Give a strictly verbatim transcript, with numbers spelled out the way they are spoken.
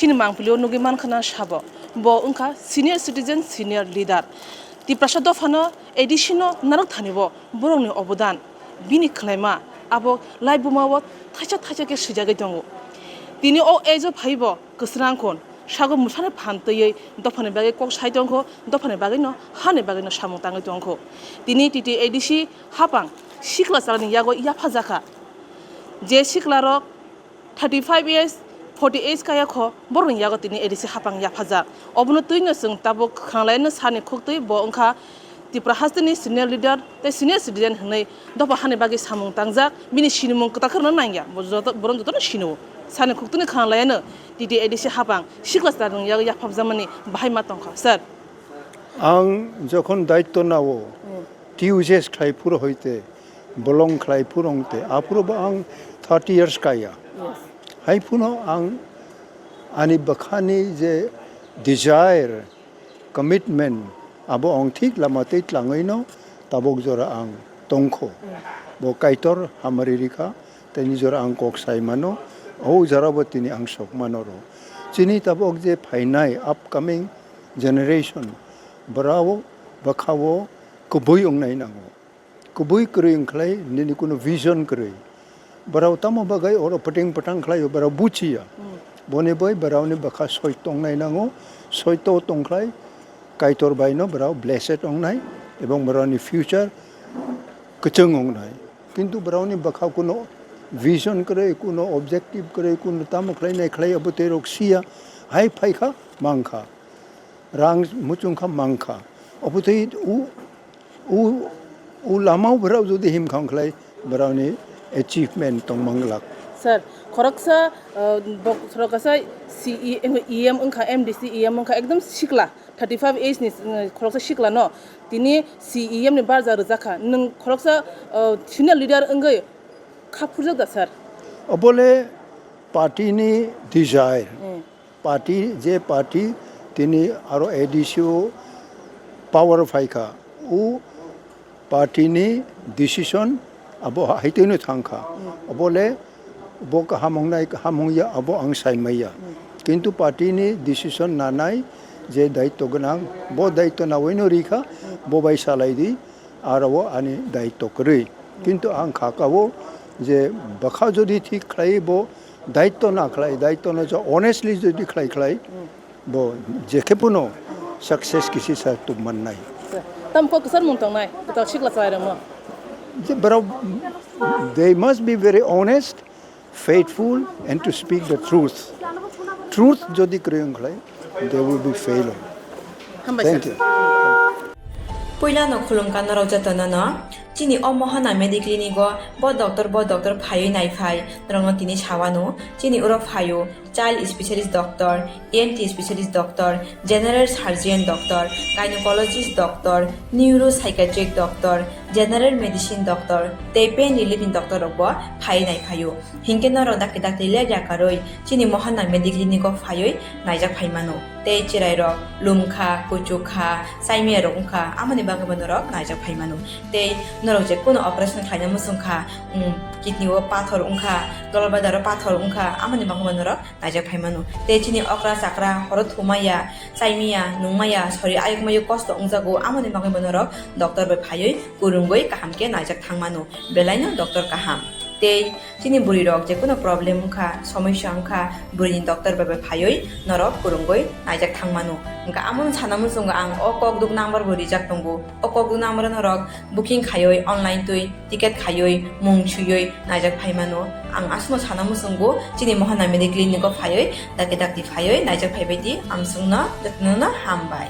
Chini mangpili o nugwi mankha na sabo, bo wngkha senior citizen, senior leader. Tiprasa dophano A D C no narwk thani bo borokni obodan, bini khwlaima abo laibuma o thaisa thaisa khe swijagwi tongo. Tini o age o phaibo kwsrang khun, sago mwsani phan twiwi dophani bagwi kok sai tongkho, dophani bagwino hani bagwino samung tangwi tongkho. Tini T T A D C hapang sikla chalani yago yaphajakha. Je siklarok thirty five years, forty age kaya kho, borokni yago tini A D C hapang yaphajak. Obono twino chwng tabuk khwrang laino sani khuktwi bo wngkha Tripura hasteni senior leader tei senior citizen hwnwi dopha hani bagwi samung tangjak, bini sinimung kwtal khe rwna nangya, bo joto, borok jotono sino. Sani khuktwini khwrang laino T T A D C hapang sikla chalani yago yaphapjakmani bahai ma tongkha, sir. Ang jokhon daitto nao, Hmm. T U S khlai phuru hoite, bolong khlai phuru ongte, aphuru bo ang thirty years kaya. Yes. Hai phano ang ani bwkhani je desire, commitment, abo ang thik lama tei tlangwi no tabok jora ang tongkho. Hmm. Bo Kaitor hamari rikha, tei nijor ang kok sai mano, o jora bo tini ang sok mano ro. Chini tabok je phainai upcoming generation, borao bwkhao kubui wngnai nango. Kubui kwrwi wngkhlai nini kuno vision kwrwi. Borao tamo bagwi oro pwteng pwtang khlaio, borao buchiya. Hmm. Boni bai boraoni bwkha soito wngnai nango, soito tongkhlai Kaitor baino borao blessed wngnai, ebong boraoni future kwchwng wngnai. Kintu boraoni bwkha kuno vision kwrwi, kuno objective kwrwi, kuno tamo khlainai khlai abo tei rok siya. Hai phaikha, mangkha. Rang muchungkha, mangkha. Abo tei u, u, u lamao borao jodi himkha wngkhlai, boraoni achievement tongmang glak. Sir, khoroksa, uh, bok-, khoroksa C E M, E M wngkha, M D C E M wngkha, ekdom sikla, thirty five age ni, uh, khoroksa sikla no, tini C E M ni barja rwjakha. Nwng khoroksa, uh, senior leader wngwi kha phurjak da, sir? Obole party ni desire. Hmm. Party, je party tini aro A D C o power phaikha, o party ni decision abo haitwi no thangkha. Hmm. Obole bo kaham wngnai, kaham wngya, abo ang saimaya. Hmm. Kintu party ni decision nanai je daitto gwnang, bo daitto nawi no rikha, hmm, bo bai salai di, aro o ani daitto kwrwi. Kintu ang kha ka o je bwkha jodi thik khlai bo daitto na khlai, daitto no je honestly jodi khlai khlai, hmm, bo jekhe phano success kisi sa tubmannai. Tam kok kwchar mung tongnai, kwtal sikla chwlairokno. Je borok, they must be very honest, faithful and to speak the truth. Truth jodi kwrwi wng khlai, they will be failure. Hambai, thank sir. You. Puila no khulumkha norok jotono no. Chini o Mohana Mediclinic o bo doctor, bo doctor phaiwi naiphai, norokno tini sawano. Chini oro phaio child specialist doctor, E N T specialist doctor, general surgeon doctor, gynecologist doctor, neuropsychiatric doctor, general medicine doctor, tei pain relief ni doctor rok bo phaiwi naiphaio. Hinkhe norok dakti dakti lepya karwi chini Mohana Mediclinic o phaiwi naijak phaimano. Tei chwrairok lumkha, kuchukha, saimiyarok wngkha, amoni bagwibo norok naijak phaimano. Tei norok je kuno operation khlaina muchungkha, um, kidney o pathor wngkha, dolbadaro pathor wngkha, amoni bagwibo norok naijak phaimano. Tei chini okra chakra horo thumaya, saimaya, nungmaya, sori ayuk mayuk kosto wngjago, amoni bagwibo norok doctor bai phaiwi kwrwngwi kaham khe naijak thangmano. Belaino doctor kaham. Tei chini bwrwi rok je kuno problem wngkha, somosya wngkha, bwrwini doctor bai bai phaiwi norok kwrwngwi naijak thangmano. Wngkha amono sana muchungo ang o kokduk number bo rijak tongo. O kokduk number o norok booking khaiwi online twi ticket khaiwi mung suiwi naijak phaimano. Ang aswkno sana muchungo chini Mohana Mediclinic o phaiwi dakti dakti phaiwi naijak phaibaidi amswkno jotono hambai.